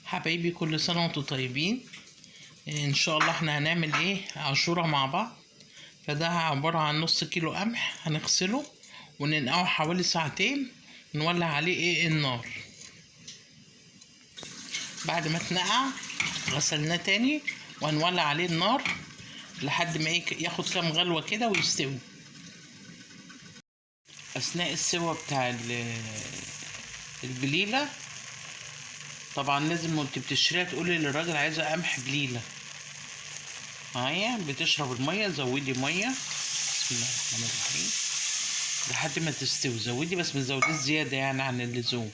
حبايبي كل سنة وانتم طيبين. ان شاء الله احنا هنعمل ايه عاشورة مع بعض. فده عبارة عن نص كيلو قمح هنغسله وننقعه حوالي ساعتين، نولع عليه ايه النار. بعد ما اتنقع غسلناه تاني وهنولع عليه النار لحد ما ايه ياخد كام غلوة كده ويستوي. اثناء السوى بتاع البليلة طبعا لازم وانت بتشتريها تقولي للراجل عايزة قمح بليلة معايا، بتشرب المية، زودي مية، بسم الله الرحمن الرحيم، لحد ما تستوي. زودي بس ما تزوديش زيادة يعني عن اللزوم،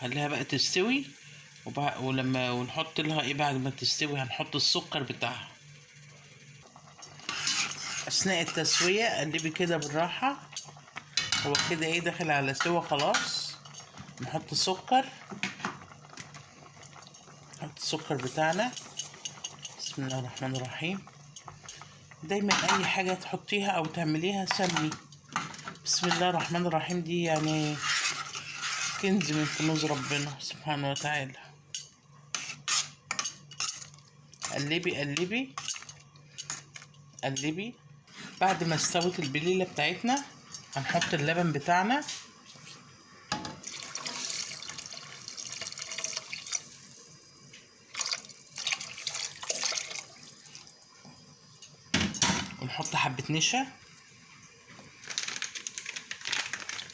خليها بقى تستوي. ولما ونحط لها ايه بعد ما تستوي هنحط السكر بتاعها. اثناء التسوية قلبي كده بالراحة، هو كده ايه داخل على سوا خلاص. نحط سكر، نحط السكر بتاعنا، بسم الله الرحمن الرحيم. دايما اي حاجة تحطيها او تعمليها سمي بسم الله الرحمن الرحيم، دي يعني كنز من كنوز ربنا سبحانه وتعالى. قلبي قلبي قلبي. بعد ما استوت البليلة بتاعتنا هنحط اللبن بتاعنا. ونحط حبة نشا.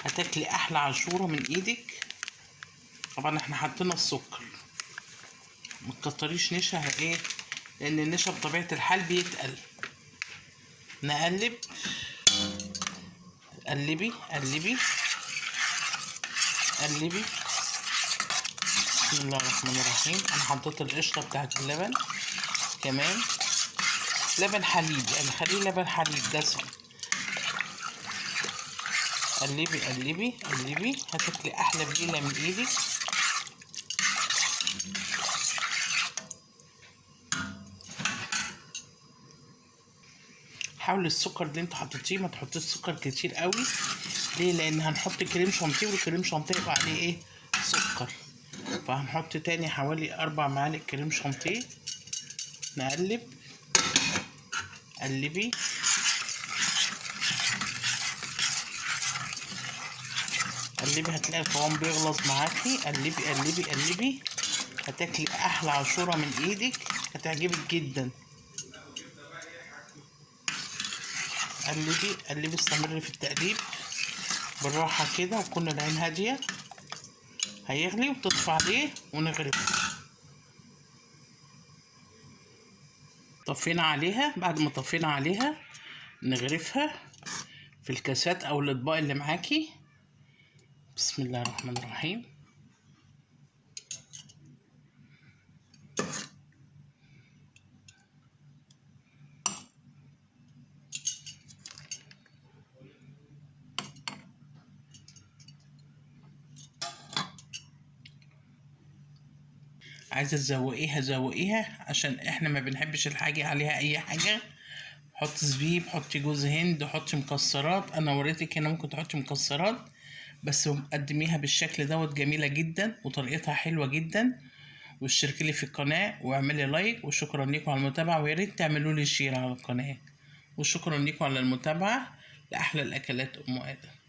هتاكلي احلى عاشورة من ايدك. طبعا احنا حطينا السكر، ما تكتريش نشا ايه لان النشا بطبيعة الحال بيتقل. نقلب، قلبي قلبي قلبي، بسم الله الرحمن الرحيم. انا حطيت القشطة بتاعت اللبن كمان، لبن حليب يعني خليه لبن حليب دسم. قلبي قلبي قلبي، هتاكلي احلى بليلة من ايدك. حاولي السكر اللي انت حطيتيه ما تحطيش سكر كتير قوي، ليه؟ لان هنحط كريم شانتيه، والكريم شانتيه يبقى عليه ايه سكر. فهنحط تاني حوالي 4 معالق كريم شانتيه. نقلب، قلبي قلبي، هتلاقي القوام بيغلظ معاكي. قلبي قلبي قلبي، هتاكلي احلى عاشورة من ايدك، هتعجبك جدا. قلبي قلبي، استمري في التقليب بالراحة كده، وكل العين هادية. هيغلي وتطفي عليه ونغرفه. طفينا عليها، بعد ما طفينا عليها نغرفها في الكاسات او الاطباق اللي معاكي. بسم الله الرحمن الرحيم. عايزه تزوقيها زوقيها، عشان احنا ما بنحبش الحاجة عليها اي حاجة. حطي زبيب، حطي جوز هند، حطي مكسرات. انا وريتك هنا ممكن تحطي مكسرات، بس قدميها بالشكل دوت، جميلة جدا وطريقتها حلوة جدا. واشتركي لي في القناة واعملي like، وشكرا لكم على المتابعة، ويا ريت تعملوا لي share على القناة. وشكرا لكم على المتابعة لاحلى الاكلات ام ادم.